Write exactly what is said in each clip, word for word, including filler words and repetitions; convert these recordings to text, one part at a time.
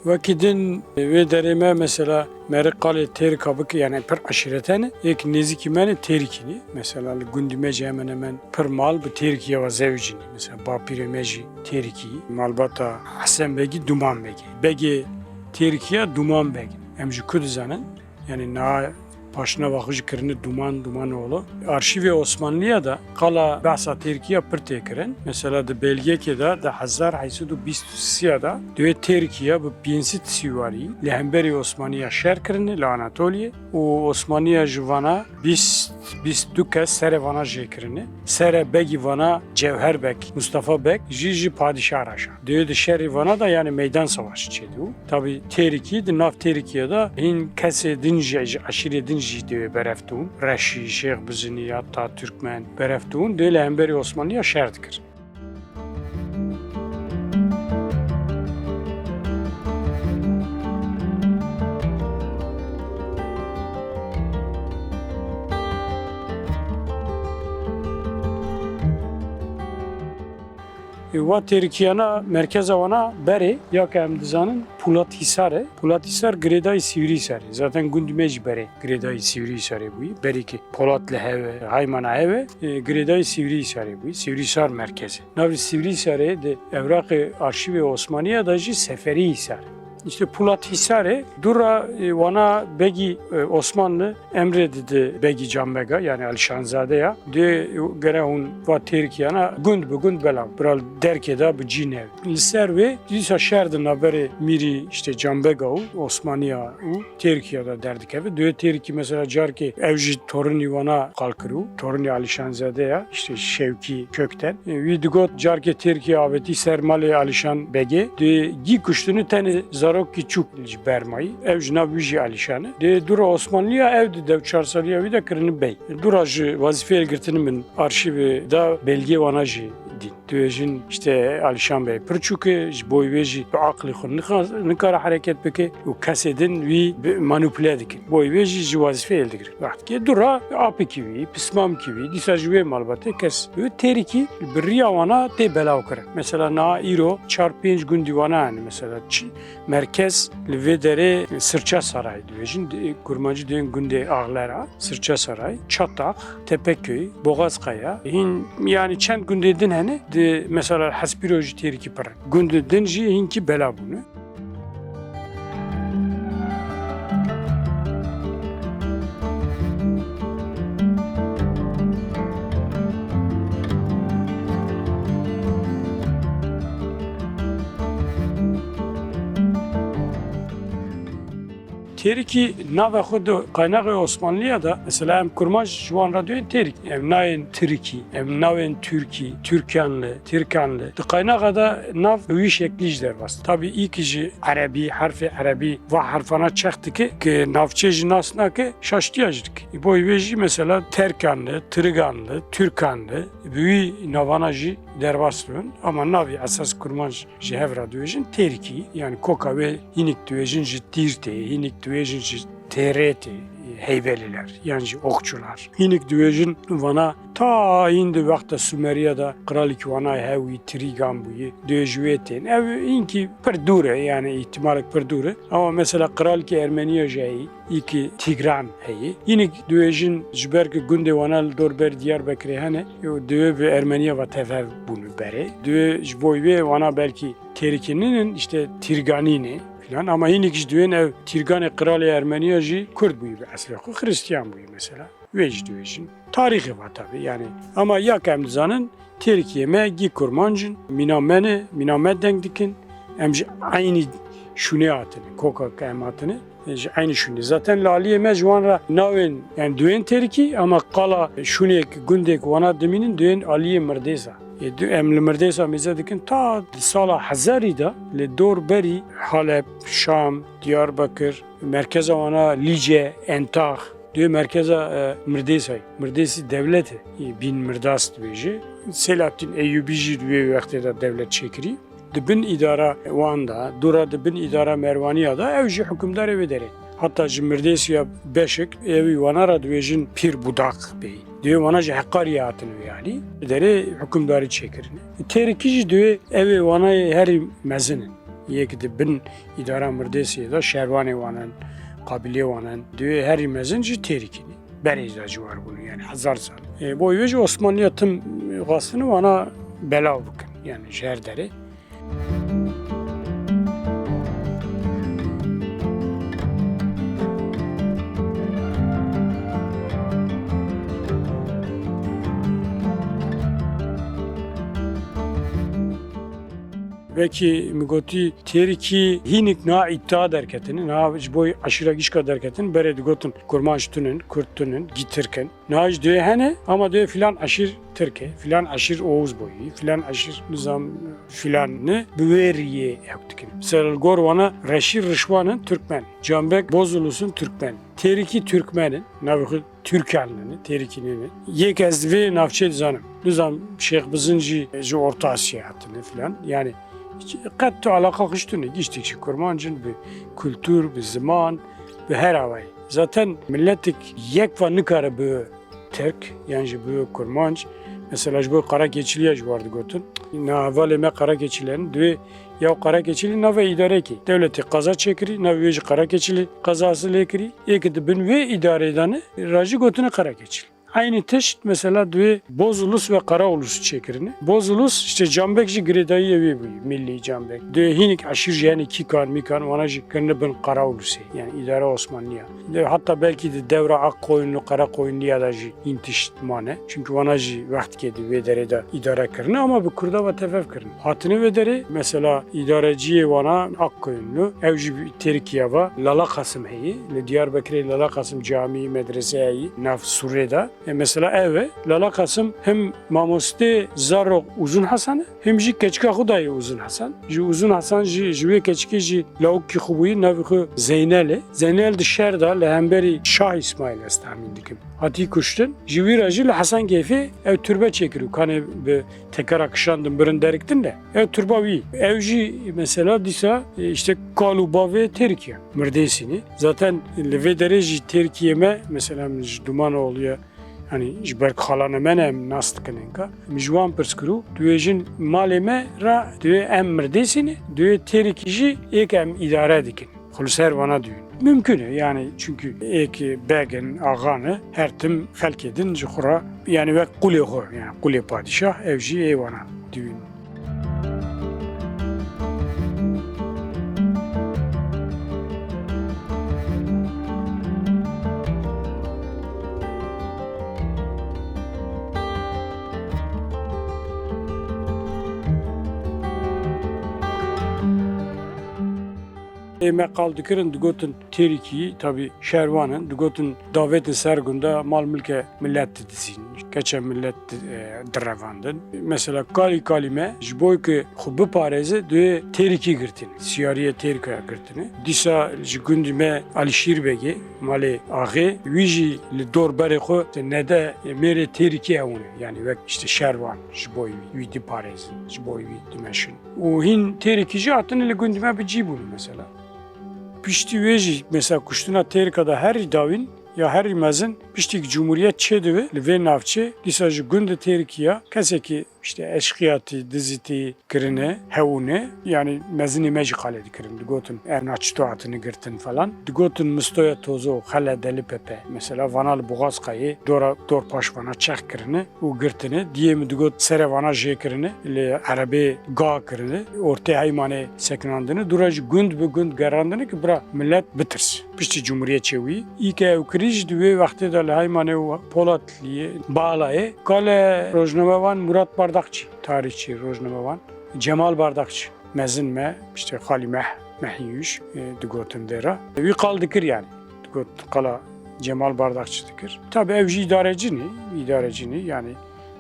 Wekî din wê derê me mesela meriv qalê Têrika bike, yani pir eşîrete ne. Yek nêzîkî me ne Têrikî ne. Mesela li gundî me jî hemen hemen pir mal bi Têrikî ve zewicî ne. Mesela bapîrê me jî Têrikî, malbata Hesen Begî, Duman Begî. Begê Têrikî ya Duman Beg. Em ji ku dizanin? Yani niha paşnava xwe jî kirine Duman, Dumanoğlu. Arşîvê Osmanliya de qala behsa Têrkiya pir tê kirin. Mesela di belgekê de di hezar heyt sed û bîst û sê de divê Têrkiya bi pênc sed sîwarî li hemberî Osmaniya şer kirine li Anatoliyê û Osmaniya ji vana bîst, bîst du kes serê vana jê kirine. Serê begî vana Cewher Beg, Mustafa Beg jî ji padîşah re şa. Divê di şerî vana de, yani meydan savaş çêdibû. Tabî Têrikî, di nav Têrikiyê de hîn kesê din jî, ji eşîrê din jî divê berev tûn. Reşî, Şêx Bizinî, heta Türkmen berev tûn. Divê li hemberî Osmanliya şer dikir. Ê, wa Têrikiyana merkeza wana berê, ya ke em dizanin Polat Hîsar e. Polat Hîsar girêdayî Sîvrî Hîsarê. Zaten gund me jî berê girêdayî Sîvrî Hîsarê bûyî. Berî ki Polat li hev e, Haymana hev e, ê, girêdayî Sîvrî Hîsarê bûyî. Sîvrî Hîsar merkez e. Navê Sîvrî Hîsarê di ewraqê arşîvê Osmaniya de jî Seferî Hîsar e. Îşte Polat Hîsarê dûra, e, wana begî, e, Osmanlı emrê dide begî Canbega, yani Alişanzadeya. Dê gere hûn va Têrikiyana gund bi gund belav, bira derkê de bi cî neve. Li ser wê dîsa şer di navberê mîrî işte Canbega û Osmaniya û Têrkiya de derdikeve. Duyê Têrkî mesela carkê ew jî torunî wana qal kirû, torunî Alişanzade ya, işte Şevkî Kökten. E, wî digot carkê Têrkî avêtî ser malê Alişan Begê. Dê gî kuştini tenê zarokî çûk ji ber mayî. Ew ji nav wî jî Alişan e. Dê dûra Osmanliya ew di dew çar saliya wî de kirini bey. Dûra ji wezîfeyê girtini min arşîvê de belgê wana jî dîn. Dibêjin, işte, Alişan Bey pir çûk e, ji bo wê jî bi aqlê xwe nika-, nikare hereket bike û kesê din wî bi manipule dikin. Bo wê jî ji wezîfeyê hildigirin. Wextkê dûra apikî wî, pismamkî wî, dîsa ji wê malbatê kes wê Têrikî bi riya wana tê belav kirin. Mesela niha îro çar pênc gundî wana hene, mesela çi-, merkez li vê derê Sirçe Saray dibêjin, di-, kurmancî dibên gundê Axlera, Sirçe Saray, Çatax, Tepeköy, Boğazkaya, hîn, yani çend gundê din hene, di mesela Hespîro jî Têrikî pir in. Gundê din jî hînkî bela bûne. Têrikî navê xwe di qaynaxê Osmanliya de, mesela em kurmanc ji wan re duyên Têrikî. Em nayên Tirikî, em nayên Tirkî, Türkanlı, Tirkanlı. Di qaynaxa de nav bi wî şeklî ji derbas. Tabî îkî ji Erebî, herfê Erebî va herfana çex dike, ke navçê jî nas nake, şaştiya jî dike. Bo wê jî mesela Terkanlı, Triganlı, Türkanlı bi wî navana jî derbas dibin. Ama navê esas kurmanc ji hev re dibêjin Têrikî, yani koka wê hînik dibêjin ji tîr tê, hînik dibêjin ji têrê tê, Heybeliler, yan jî okçular. Hînik dibêjin vana ta hîn di wexta Sumeriya de qralikî wana hew wî Trigan bûyî, dibêj wê tên. Ev hînkî pir dûr e, yani îhtimalek pir dûr e. Ama mesela qralikî Ermeniya jî heyî, îkî Tigran heyî. Hînik dibêjin ji ber ku gundê wana li dor ber Diyarbekirê hene, û divê bi Ermeniya ve tevhev bûne berê. Divê ji bo wê wana belkî Têrikî nînin, işte Tirganî ne filan. Ama hînik jî dibên ev Tirganê qralê Ermeniya jî Kurd bûyî bi eslê xwe, Xristiyan bûyî mesela. Wê jî dibêjin. Tarîxê va tabi yani. Ama ya ke em dizanin, Têrikiyê me gî kurmanc in, mîna me ne, mîna me deng dikin. Em ji eynî şûnê hatine, koka ke em hatine, e, ji eynî şûnê. Zaten li aliyê me ji wan re navên, yani duyên Têrikî, ama qala şûnêk, gundêk wana dimînin, duyên aliyê Mirdêsa. E, du-, em li Mirdêsa mêze dikin, ta di sala hezarî de li dor berî Halep, Şam, Diyarbekir, merkeza wana Lîce, Entax, Duyê merkeza, e, Mirdêsay. Mirdêsî dewlet e. E, Bîn Mirdas dibêje. Selahaddin Eyyûbî jî di wê wextê de dewlet çêkirî. Di bin îdara wan de, dûra di bin îdara Merwaniya de, ew jî hukimdarê wê derê. Heta ji Mirdêsiya Beşik, ewî wana re dibêjin Pîr Budak Bey. Duyê wana ji Heqariyê hatin wê alî. Derê hukimdarî çêkirine. Têrikî jî duyê ew ê wanayê herî mezin in. Yek di bin îdara Mirdêsiyê de şerwanê wan in, qabiliyê wan in. Divê herî mezin jî Têrikî ne. Berê de ji war bûne, yani hezar sal. E, bo wê jî Osmanliya tim xwestine wana belav bikin, yani ji her derê. Wekî min gotî, Têrikî hînik niha îddia derketine, niha ji bo eşîra gişka derketine, berê digotin Kurmanc tunin, Kurd tunin, gî Tirk in. Niha jî divê hene, ama divê filan eşîr Tirk e, filan eşîr Oğuz boyî, filan eşîr nizam filan ne, bi wê riyê ew dikin. Mesela li gor wana Reşî Rişwan in Türkmen, Canbek Bozulus in Türkmen, Têrikî Türkmen in, navê xwe Türkan nene, Têrikî nene. Yek ez vê navçeyê dizanim. Nizam Şêx Bizin jî ji Orta Asya hatine filan. Yani hiç, qet tu alaqa xwe ji tu ne. Giştik jî Kurmanc in bi kultur, bi ziman, bi her awayî. Zaten milletik yek ve nikare bi Tirk, yan jî bi Kurmanc. Mesela ji bo Qarakeçiliya ji war digotin. Na hevalê me Qarakeçilen, divê ya Qarakeçili nave îdarekî. Dewletê qeza çêkirî, navê wê jî Qarakeçili qezası lê kirî. Ê ki di bin wê îdarê de ne, ra jî gotine Qarakeçili. Eynî tişt mesela divê Bozulus ve Karaulus çêkirine. Bozulus işte Canbek jî girêdayiyê wê bûyî, Millî Canbek. Divê hînik eşîr jî, yani Kîkan, Mîkan, wana jî kirine bin Karaulusê, yani îdara Osmanliya. Divê hatta belkî di dewra Akkoyunlu, Karakoyunluya da jî hîn tişt mane. Çünkü wana jî wextkê di vê derê de îdare kirine, ama bi Kurda ve tevef kirine. Hatine vê derê, mesela îdareciyê wana Akkoyunlu, ew jî bi Tirkiye ve Lala Qasim heye. Li Diyarbekirê Lala Qasim camî, medrese heye, nav Sûrê de. E, mesela ev e, Lala Qasim him mamostê zarok Uzun Hasan e, him jî keçika xwe dayê Uzun Hasan. Ji Uzun Hasan jî, ji wê keçikê jî lawikî xwe bûyî, navê xwe Zeynel e. Zeynel di şer de li hemberî Şah Îsmaîl, ez tahmîn dikim, hatî kuştin. Ji wî re jî li Hesen Keyfê ew türbe çêkir û kanê bi tekera kişandin birin deriktin de. Ew türba wî. Ew jî mesela dîsa, e, işte kal û bavê Tirkiye. Mirdêsînê. Zaten li vê derê jî Tirkiye me, mesela min ji Dumanoğlu'ya, hani ji ber xalana me ne, em nas dikin enka. Min ji wan pirs kir û, divê jin malê me ra, divê em Mirdêsînê, divê Têrikî jî êk em îdare dikin. Xwe li ser vana dûn. Mümkün e yani, çünkü êk begin, axan e, her tim xelkê din ji xwe ra, yani wek qulê xwe, yani qulê padîşah, ev jî ê wana dûn. Ê me qal dikirin, digotin Têrikî, tabî şerwan in, digotin davêtin ser gunda mal milke millet didizîn, keçe millet di-, e, direvandin. Mesela kalî kalî me ji bo ku xwe biparêze, divê Têrikî girtin, siyariyê Têrika girtine. Dîsa ji gundî me Alîşîr Begê, malê axê, wî jî li dor berê xwe nede mêrê Têrikî hewne, yani wek işte şerwan ji bo wî, wî diparêzin, ji bo wî dimeşin. Û hîn Têrikî jî hatine li gundî me bi cî bûne mesela. Piştî wê jî mesela kuştina Têrika de herî dawîn ya herî mezin piştî ku cumhuriyet çêdibe li vê navçê, dîsa ji gundê Têrikî ya kesekî işte eşqiyatî, dizîtî kirine, hewûne, yani mezinê me jî qalê dikirin, digotin ev na çito hatine girtin falan. Digotin Mistoya Tozo, Xele Deli Pepe, mesela vana li Boğazkayê dora dor paş vana çex kirine û girtine. Diyê min digot sere vana jê kirine, li erebê ga kirine, ortê heymanê sekinandine, dûra ji gund bi gund gerandine ki bira millet bitirs. Piştî cumhuriyet çêwî, î ke ew kirî jî di wê wextê de li heymanê û Polat Liyê, Balayê, kale rojnamevan Murat Bardakçı, tarîhçî rojnamevan, Cemal Bardakçı, mezin me, işte Xalî Meh, Mehî Yûş, e, digotin vê re. Wî qal dikir yani. Digot qala Cemal Bardakçı dikir. Tabi ew jî îdarecî ne, îdarecî ne, yani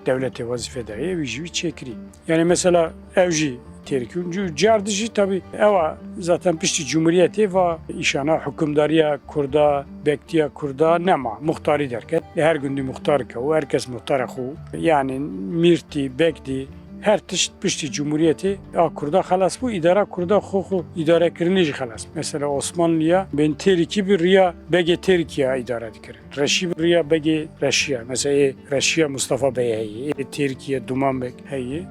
dewletê wezîfe daye, wî jî wî çêkirî. Yani mesela ew jî Têrikî û car di jî tabi ewa zaten piştî cumhuriyetê va îşana hukimdariya Kurda, bektiya Kurda nema. Muxtarî derket. Her gundî muxtar ke û her kes muxtara xwe. Yani mîrtî, bekdî, her tişt piştî cumhuriyetê a Kurda xelas bû, îdara Kurda xwe xwe îdarekirinê jî xelas bû. Mesela Osmanliya bên Têrikî bi riya Begê Têrikî ya îdare dikirin. Reşî bi riya Begê Reşî ya. Mesela ê Reşî ya Mustafa Bey heye, ê Têrikî ya Duman Beg heye.